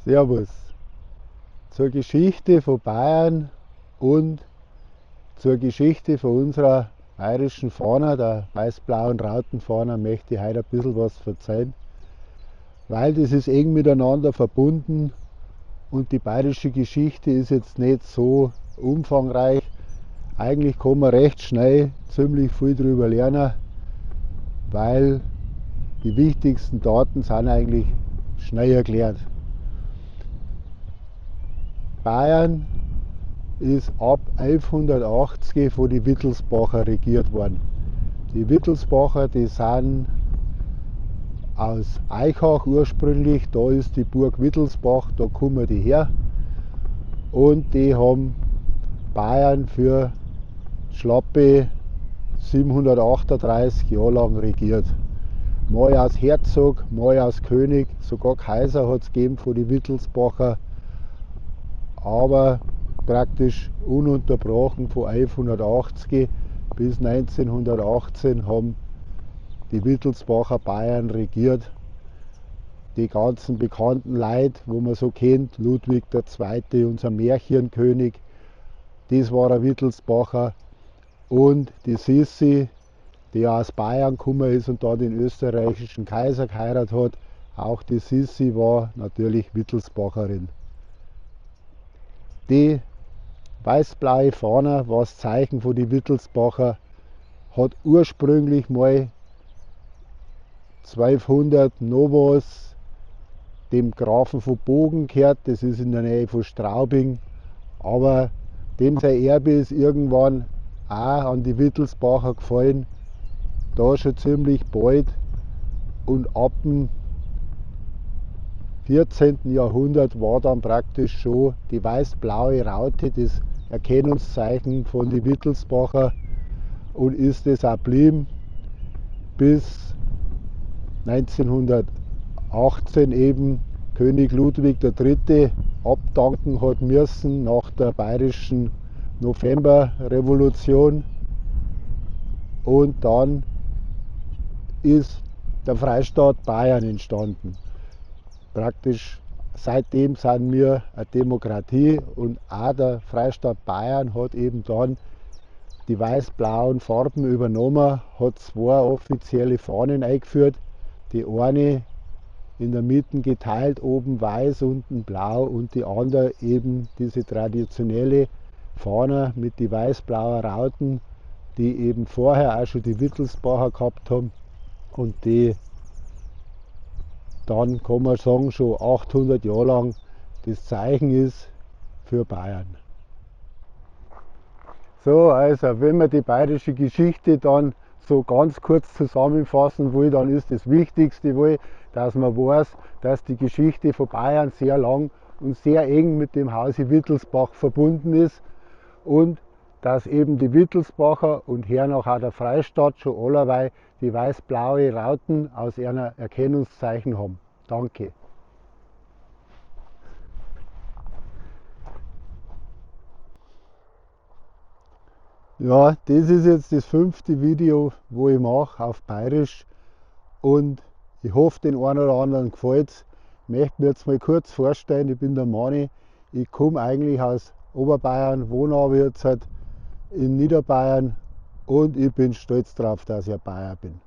Servus. Zur Geschichte von Bayern und zur Geschichte von unserer bayerischen Fahne, der weiß-blauen Rautenfahne, möchte ich heute ein bisschen was erzählen, weil das ist eng miteinander verbunden und die bayerische Geschichte ist jetzt nicht so umfangreich. Eigentlich kann man recht schnell ziemlich viel darüber lernen, weil die wichtigsten Daten sind eigentlich schnell erklärt. Bayern ist ab 1180 von den Wittelsbacher regiert worden. Die Wittelsbacher, die sind aus Aichach ursprünglich, da ist die Burg Wittelsbach, da kommen die her. Und die haben Bayern für schlappe 738 Jahre lang regiert. Mal als Herzog, mal als König, sogar Kaiser hat es gegeben von den Wittelsbacher, aber praktisch ununterbrochen von 1180 bis 1918 haben die Wittelsbacher Bayern regiert. Die ganzen bekannten Leute, wo man so kennt, Ludwig II., unser Märchenkönig, das war ein Wittelsbacher. Und die Sissi, die ja aus Bayern gekommen ist und da den österreichischen Kaiser geheiratet hat, auch die Sissi war natürlich Wittelsbacherin. Die weiß-blaue Fahne war das Zeichen von den Wittelsbacher, hat ursprünglich mal 1200 noch was dem Grafen von Bogen gehört, das ist in der Nähe von Straubing, aber dem sein Erbe ist irgendwann auch an die Wittelsbacher gefallen, da schon ziemlich bald, und ab dem 14. Jahrhundert war dann praktisch schon die weiß-blaue Raute das Erkennungszeichen von den Wittelsbacher und ist es auch geblieben bis 1918 eben König Ludwig III. Abdanken hat müssen nach der bayerischen Novemberrevolution, und dann ist der Freistaat Bayern entstanden. Praktisch seitdem sind wir eine Demokratie, und auch der Freistaat Bayern hat eben dann die weiß-blauen Farben übernommen, hat zwei offizielle Fahnen eingeführt, die eine in der Mitte geteilt, oben weiß, unten blau, und die andere eben diese traditionelle Fahne mit die weiß-blauen Rauten, die eben vorher auch schon die Wittelsbacher gehabt haben und die dann, kann man sagen, schon 800 Jahre lang das Zeichen ist für Bayern. Wenn man die bayerische Geschichte dann so ganz kurz zusammenfassen will, dann ist das Wichtigste wohl, dass man weiß, dass die Geschichte von Bayern sehr lang und sehr eng mit dem Hause Wittelsbach verbunden ist und dass eben die Wittelsbacher und hernach auch der Freistaat schon allerweil die weiß-blaue Rauten aus einer Erkennungszeichen haben. Danke. Ja, das ist jetzt das 5. Video, wo ich mache auf Bayerisch, und ich hoffe, den einen oder anderen gefällt's. Ich möchte mir jetzt mal kurz vorstellen, ich bin der Mani, ich komme eigentlich aus Oberbayern, wohne aber jetzt halt in Niederbayern und ich bin stolz drauf, dass ich ein Bayer bin.